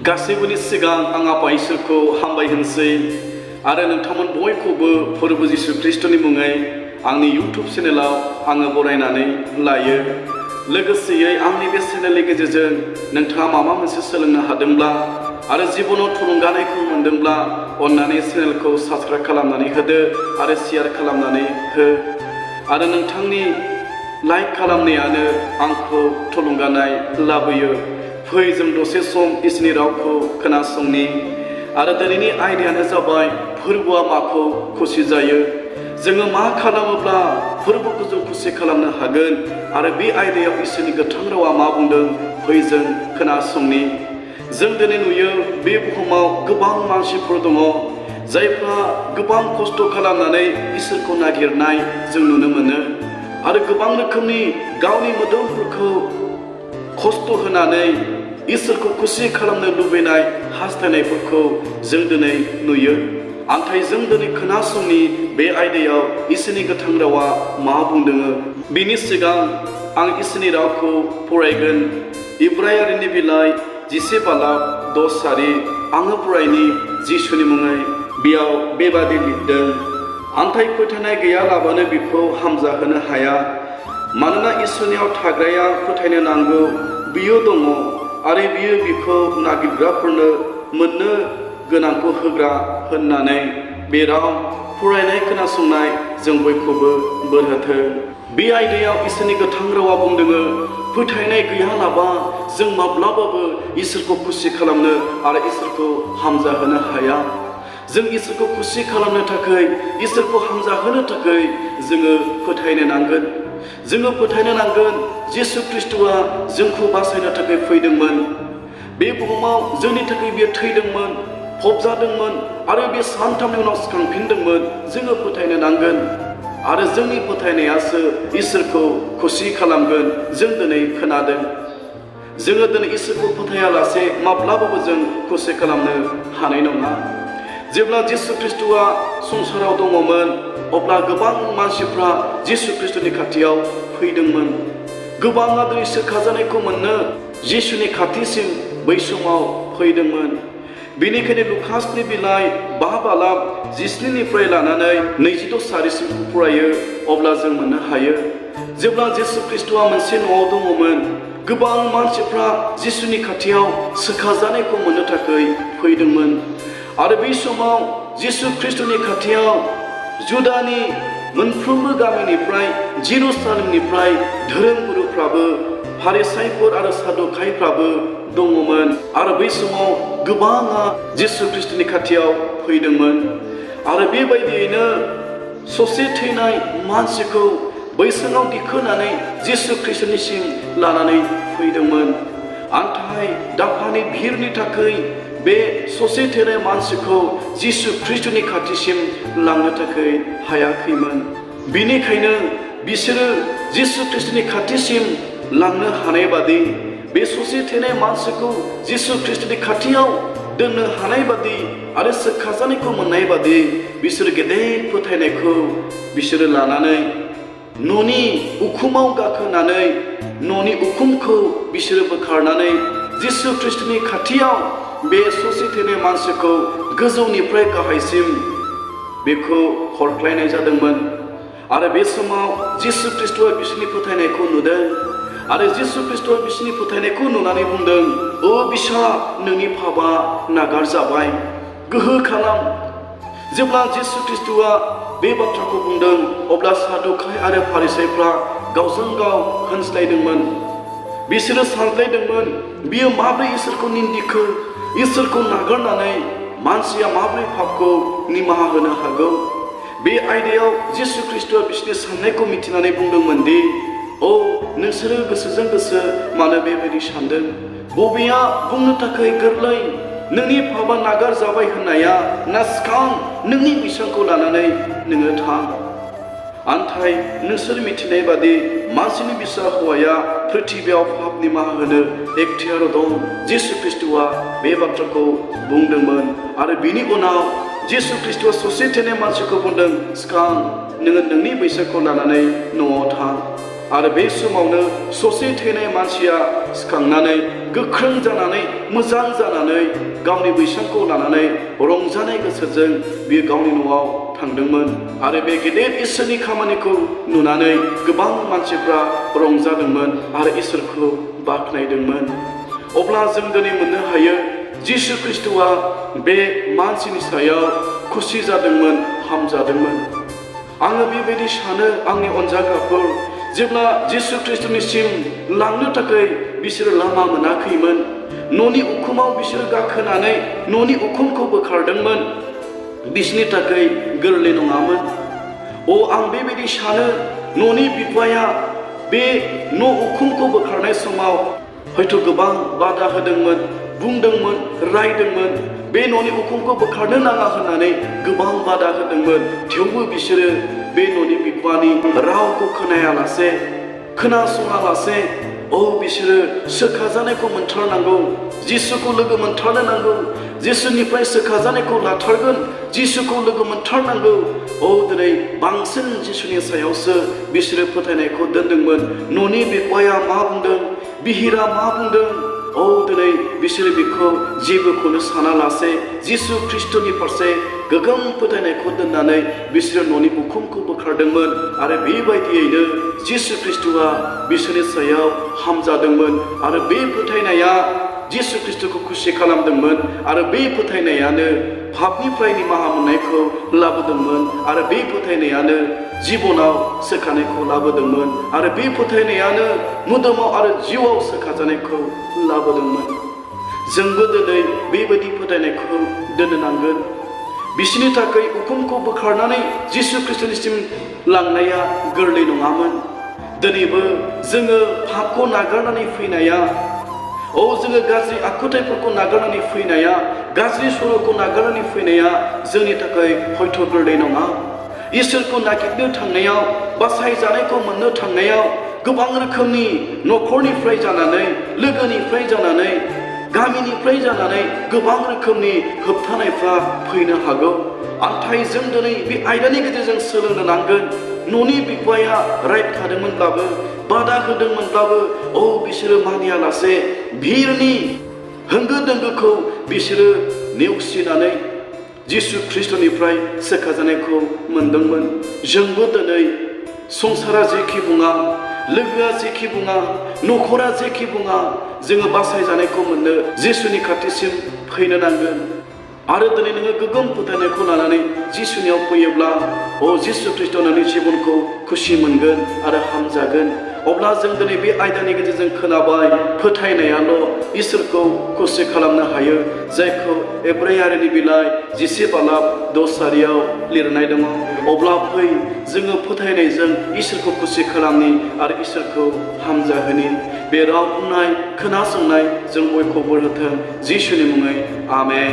गासैबोनि सिगां आं आफा इसोरखौ हामबाय होनसै आरो नोंथांमोन बयखौबो फोरबो जिसु ख्रिस्टनि मुङै आंनि इउटिउब चेनेलाव आङो बरायनानै लायो। लोगोसेयै आंनि बे चेनेलनि गेजेरजों नोंथाङा माबा मोनसे सोलोंनो हादोंब्ला आरो जिबनाव थुलुंगानायखौ मोनदोंब्ला अन्नानै चेनेलखौ साबस्क्राइब खालामनानै होदो आरो शेयार खालामनानै हो आरो नोंथांनि लाइक खालामनायानो आंखौ थुलुंगानाय लाबोयो। फै जों दसे सम इसोरनि रावखौ खोनासंनि आरो दिनैनि आयदायानो जाबाय फोरबोआ माखौ खुसि जायो। जोङो मा खालामोब्ला फोरबोखौ जों खुसि खालामनो हागोन आरो बे आयदायाव इसोरनि गोथां रावा मा बुंदों फै जों खोनासंनि। जों दिनै नुयो बे बुहुमाव गोबां मानसिफोर दङ जायफ्रा गोबां खस्थ' खालामनानै इसोरखौ नागिरनाय जों नुनो मोनो आरो गोबां रोखोमनि गावनि मोदोमफोरखौ खस्थ' होनानै इसोरखौ खुसि खालामनो लुबैनाय हास्थायनायफोरखौ जों दिनै नुयो। नाथाय जों दिनै खोनासंनि बे आयदायाव इसोरनि गोथां रावा मा बुंदों। बिनि सिगां आं इसोरनि रावखौ फरायगोन। इब्रायारिनि बिलाइ 10 बालाब 10 सारि आङो फरायनि जिसुनि मुङै। बेयाव बेबादि लिरदों, आन्थाय फोथायनाय गैयालाबानो बिखौ हामजाहोनो हाया। मानोना इसोरनियाव थाग्राया फोथायनो नांगौ बियो दङ आरो बियो बिखौ नागिरग्राफोरनो मोननो गोनांखौ होग्रा होननानै बे राव फरायनाय खोनासंनाय जों बयखौबो बोर होथों। बे आयदायाव इसोरनि गोथां रावा बुंदों फोथायनाय गैयालाबा जों माब्लाबाबो इसोरखौ खुसि खालामनो आरो इसोरखौ हामजाहोनो हाया। जों इसोरखौ खुसि खालामनो थाखाय इसोरखौ हामजाहोनो थाखाय जोङो फोथायनो नांगोन। जोङो फोथायनो नांगोन जिसु ख्रिस्ट'आ जोंखौ बासायनो थाखाय फैदोंमोन। बे बुहुमाव जोंनि थाखाय बियो थैदोंमोन, फबजादोंमोन आरो बे सानथामनि उनाव सिखांफिनदोंमोन। जोङो फोथायनो नांगोन आरो जोंनि फोथायनायासो इसोरखौ खुसि खालामगोन। जों दिनै खोनादों जोङो दिनै इसोरखौ फोथायालासे माब्लाबाबो जों खुसि खालामनो हानाय नङा। जेब्ला जिसु ख्रिस्ट'आ संसाराव दङमोन अब्ला गोबां मानसिफ्रा जिसु ख्रिस्ट'नि खाथियाव फैदोंमोन। गोबाङा दिनै सोखाजानायखौ मोननो जिसुनि खाथिसिम बै समाव फैदोंमोन। बेनिखायनो लुकासनि बिलाइ 5 बालाब 19निफ्राय लानानै 22 सारिसिम फरायो अब्ला जों मोननो हायो। जेब्ला जिसु ख्रिस्ट'आ मोनसे न'आव दङमोन गोबां मानसिफ्रा जिसुनि खाथियाव सोखाजानायखौ मोननो थाखाय फैदोंमोन आरो बै समाव जिसु ख्रिस्ट'नि खाथियाव जुदानि मोनफ्रोमबो गामिनिफ्राय जेरुसालेमनिफ्राय धोरोम गुरुफ्राबो फारिसाइफोर आरो सादुकाइफ्राबो दङमोन आरो बै समाव गोबाङा जिसु ख्रिस्ट'नि खाथियाव फैदोंमोन आरो बेबायदियैनो ससे थैनाय मानसिखौ बैसाङाव दिखोनानै जिसु ख्रिस्ट'निसिम लानानै फैदोंमोन। नाथाय दाफानि भिरनि थाखाय बे ससे थैनाय मानसिखौ जिसु ख्रिस्ट'नि खाथिसिम लांनो थाखाय हायाखैमोन। बिनिखायनो बिसोरो जिसु ख्रिस्ट'नि खाथिसिम लांनो हानाय बादि बे ससे थैनाय मानसिखौ जिसु ख्रिस्ट'नि खाथियाव दोननो हानाय बादि आरो सोखाजानायखौ मोननाय बादि बिसोर गेदेर फोथायनायखौ बिसोरो लानानै न'नि उखुमाव गाखोनानै न'नि उखुमखौ बिसोरो बोखारनानै जिसु ख्रिस्ट'नि खाथियाव बे ससे थैनाय मानसिखौ गोजौनिफ्राय गाहायसिम बेखौ हरख्लायनाय जादोंमोन आरो बे समाव जिसु ख्रिस्ट'आ बिसोरनि फोथायनायखौ नुदों आरो जिसु ख्रिस्ट'आ बिसोरनि फोथायनायखौ नुनानै बुंदों, ओ बिसा नोंनि पापआ नागारजाबाय, गोहो खालाम। जेब्ला जिसु ख्रिस्ट'आ बे बाथ्राखौ बुंदों अब्ला सादुकाइ आरो फारिसाइफ्रा गावजों गाव होनज्लायदोंमोन। बिसोरो सानज्लायदोंमोन बियो माब्रै इसोरखौ निन्दिखो, इसोरखौ नागारनानै मानसिया माब्रै पापखौ निमाहा होनो हागौ। बे आयदायाव जिसु ख्रिस्ट'आ बिसोरनि साननायखौ मिथिनानै बुंदोंमोन दि ओ नोंसोरो गोसोजों गोसो मानो बेबायदि सानदों? बबेया बुंनो थाखाय गोरलै, नोंनि पापआ नागारजाबाय होननाया ना सिखां नोंनि बिसांखौ लानानै नोङो थां? नाथाय नोंसोर मिथिनाय बादि मानसिनि बिसा हौवाया पृथिबियाव पाप निमाहा होनो एखथियार दं। जिसु ख्रिस्ट'आ बे बाथ्राखौ बुंदोंमोन आरो बिनि उनाव जिसु ख्रिस्ट'आ ससे थैनाय मानसिखौ बुंदों, सिखां नोङो नोंनि बैसाखौ लानानै न'आव थां। आरो बे समावनो ससे थैनाय मानसिया सिखांनानै गोख्रों जानानै मोजां जानानै गावनि बैसांखौ लानानै रंजानाय गोसोजों बियो गावनि न'आव थांदोंमोन आरो बे गेदेर इसोरनि खामानिखौ नुनानै गोबां मानसिफ्रा रंजादोंमोन आरो इसोरखौ बाख्नायदोंमोन। अब्ला जों दिनै मोननो हायो जिसु ख्रिस्ट'आ बे मानसिनि सायाव खुसि जादोंमोन, हामजादोंमोन। आङो बेबायदि सानो आंनि अनजाग्राफोर, जेब्ला जिसु ख्रिस्ट'निसिम लांनो थाखाय बिसोरो लामा मोनाखैमोन, न'नि उखुमाव बिसोरो गाखोनानै न'नि उखुमखौ बोखारदोंमोन, बिसोरनि थाखाय गोरलै नङामोन। आं बेबायदि सानो न'नि बिफाया बे न' उखुमखौ बोखारनाय समाव हयथ' गोबां बादा होदोंमोन, बुंदोंमोन, रायदोंमोन, बे न'नि उखुमखौ बोखारनो नाङा होननानै गोबां बादा होदोंमोन। थेवबो बिसोरो बे न'नि बिफानि रावखौ खोनायालासे, खोनासङालासे बिसोरो सोखाजानायखौ मोनथारनांगौ, जिसुखौ लोगो मोनथारनो नांगौ, जिसुनिफ्राय सोखाजानायखौ लाथारगोन, जिसुखौ लोगो मोनथारनांगौ। दिनै बांसिन जिसुनि सायावसो बिसोरो फोथायनायखौ दोनदोंमोन। न'नि बिफाया मा बुंदों, बिहिरा मा बुंदों, दिनै बिसोरो बेखौ जेबोखौनो सानालासे जिसु ख्रिस्ट'नि फारसे गोगोम फोथायनायखौ दोननानै बिसोरो न'नि उखुमखौ बोखारदोंमोन आरो बेबायदियैनो जिसु ख्रिस्ट'आ बिसोरनि सायाव हामजादोंमोन आरो बे फोथायनाया जिसु ख्रिस्ट'खौ खुसि खालामदोंमोन आरो बे फोथायनायानो पापनिफ्राय निमाहा मोननायखौ लाबोदोंमोन आरो बे फोथायनायानो जिबनाव सोखानायखौ लाबोदोंमोन आरो बे फोथायनायानो मोदोमाव आरो जिउआव सोखाजानायखौ लाबोदोंमोन। जोंबो दिनै बेबायदि फोथायनायखौ दोननो नांगोन। बिसोरनि थाखाय उखुमखौ बोखारनानै जिसु ख्रिस्ट'निसिम लांनाया गोरलै नङामोन। दिनैबो जोङो पापखौ नागारनानै फैनाया, जोङो गाज्रि आखुथायफोरखौ नागारनानै फैनाया, गाज्रि सर'खौ नागारनानै फैनाया जोंनि थाखाय हयथ' गोरलै नङा। इसोरखौ नागिरनो थांनायाव, बासायजानायखौ मोननो थांनायाव गोबां रोखोमनि न'खरनिफ्राय जानानै, लोगोनिफ्राय जानानै, गामिनिफ्राय जानानै गोबां रोखोमनि होबथानायफ्रा फैनो हागौ। नाथाय जों दिनै बे आयदानि गेजेरजों सोलोंनो नांगोन। न'नि बिफाया रायखादोंमोनब्लाबो, बादा होदोंमोनब्लाबो बिसोरो मानियालासे भिरनि होंगो दोंगोखौ बिसोरो नेवसिनानै जिसु ख्रिस्ट'निफ्राय सोखाजानायखौ मोनदोंमोन। जोंबो दिनै संसारा जेखि बुङा, लोगोआ जेखि बुङा, न'खरा जेखि बुङा, जोङो बासायजानायखौ मोननो जिसुनि खाथिसिम फैनो नांगोन। आरो दिनै नोङो गोगोम फोथायनायखौ लानानै जिसुनियाव फैयोब्ला जिसु ख्रिस्ट'आ नोंनि जिबनखौ खुसि मोनगोन आरो हामजागोन। अब्ला जों दिनै बे आयदानि गेजेरजों खोनाबाय, फोथायनायाल' इसोरखौ खुसि खालामनो हायो, जायखौ एब्रायारिनि बिलाइ 10:10 लिरनाय दङ। अब्ला फै जोङो फोथायनायजों इसोरखौ खुसि खालामनि आरो इसोरखौ हामजाहोनि। बे राव बुंनाय, खोनासंनाय जों बयखौबो होथों जिसुनि मुङै, आमेन।